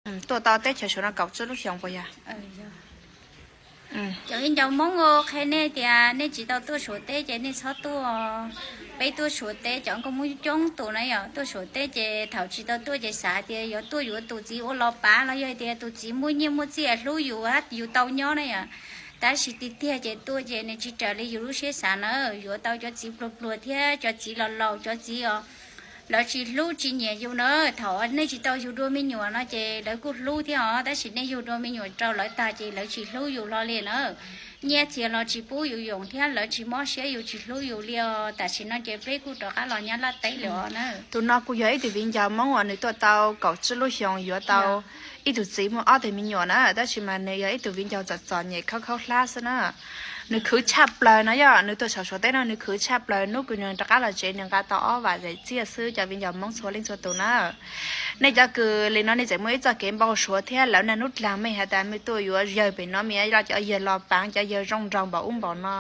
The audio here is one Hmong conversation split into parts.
Tuaj tau teb chaws Suav no kaum tsib lub xyoos puas yog? Cov viv ncaus Hmoob, qhia nej tias nej tsis tau tuaj Suav teb ces nej txhob tuaj. Peb tuaj Suav teb cov nkauj Hmoob coob tus na yom, tuaj Suav teb ces thaum tsis tau tuaj ces xav tias yuav tuaj yuav tus txiv ua los pav los yog tias tus txiv muaj nyiaj muaj txiaj hlub yus, yus tau nyob na yom. Tab sis tiag tiag ces tuaj ces nws tsis raws li yus lub siab xav na, yuav tau cov txiv pluag pluag thiab cov txiv laus laus, cov txiv os, lawv tsis hlub tsis nyiam yus na. Thaum nej tsis tau yug dua me nyuam no ces lawv kuj hlub thiab os, tab sis nej yug dua me nyuam rau lawv tag ces lawv tsis hlub yus hlo li na. Nyiaj txiag los tsis pub yus yoos thiab lawv tsis mob siab yus, tsis hlub yus li os. Tam sim no ces peb kuj rov qab los nyob Nyab Laj teb lawm os na. Tus no kuj yog ib tug viv ncaus Hmoob uas nws tuaj tau kaum tsib lub xyoos yuav tau ib tug txiv muaj ob tug me nyuam na, tab sis mas nws yog ib tug viv ncaus txom txom nyem khaub khaub hlab xwb na. Nws khwv tshaj plaws no yom, nws tuaj saum Suav teb no nws khwv tshaj plaws, hnub kws nws rov qab los tsev nws nqa tau ob vam zam txiaj xwb cov viv ncaus Hmoob txhua leej txhua tus na. Nej cov kws li no nej tseem muaj ib txoj kev npau suav thiab lawv naj nub dlaag mej has tas mej tuaj yuav yawg pem no mej los cov yawg los paav cov yawg zoo nraug npaum ub npaum no,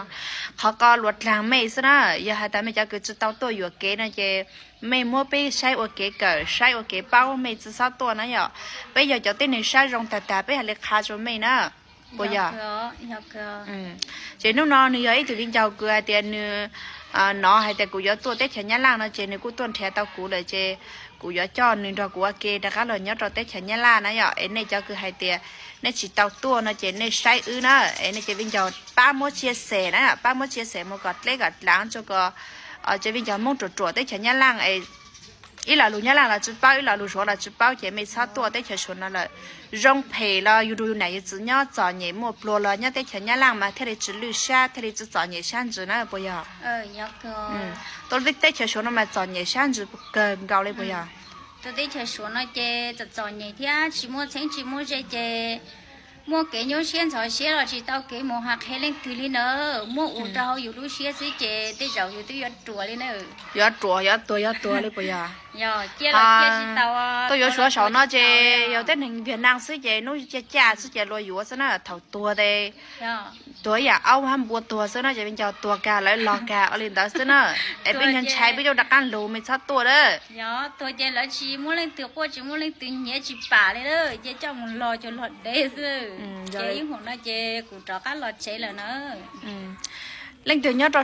qhov ko luav dlaag mej xwb na. Yog has tas mej cov kws tsis tau tuaj yuam kev no ces mej muab peb saib ua kev kawm, saib ua kev paub, mej tsi xob tuaj na yom. Peb yog cov tib neeg saib zoo tag tag peb hais li qha rua mej na. Puas yog? Ces hnub no nws yog ib tug viv ncaus kws hais tias nws nov hais tias kuv yuav tuaj teb chaws Nyab Laj no ces nws kuj tuaj nrhiav tau kuv lawm ces kuv yuav coj nws nrog kuv ua ke rov qab los nyob rau teb chaws Nyab Laj na yom. Es nej cov kws hais tias nej tsis tau tuaj no ces nej saib wb na, es nej cov viv ncaus pab muab tsia xem na, pab muab tsia xem mus kom dleb kom dlaav rua kom cov viv ncaus Hmoob ruam ruam teb chaws Nyab Laj es ib lo lus Nyab Laj los tsis paub, ib lo lus Suav los tsis paub ces mej txhob tuaj teb chaws Suav no lawm. Zoo phem los yug rau yus nam yus txiv nyob, txom nyem muaj pluag los nyob teb chaws Nyab Laj mas thiaj li tsis lwj sab, thiaj li tsis txom nyem sab ntsis na puas yog? Tuaj teb chaws Suav no mas txom nyem sab ntsis kawg nkaus li puas yog? Tuaj teb chaws Suav no ces txom txom nyem thiab tsis muaj txheeb tsis muaj ze ces muaj kev nyuaj siab ntxhov siab los tsis tau kev mus has qhia leej twg li na. Muab ua rau hauv yus lub siab xwb ces tej zaum yus twb yuav ruam li na. Yuav ruam yuav tuag yuav tuag li puas yog? Tuaj yuav Suav saum no ces yog tib neeg Viaj Nam xwb ces hnub caj caj xwb ces luag yuav xwb na. Thaum tuag ces tuag ib yam aub hab npua tuag xwb na, ces viv ncaus tuag kag lawv los kag ua li ntawd xwb na. Es peb ntshai peb yuav rov qab lug, mej txhob tuaj lawm. Tuag ces lawv tsis muaj leej twg quaj tsis muaj leej twg nyiav tsis pam li, ces coj mus los ces los dev xwb. Ces ib hmo no ces kuv rov qab los tsev lawm na. Leej twg nyob rau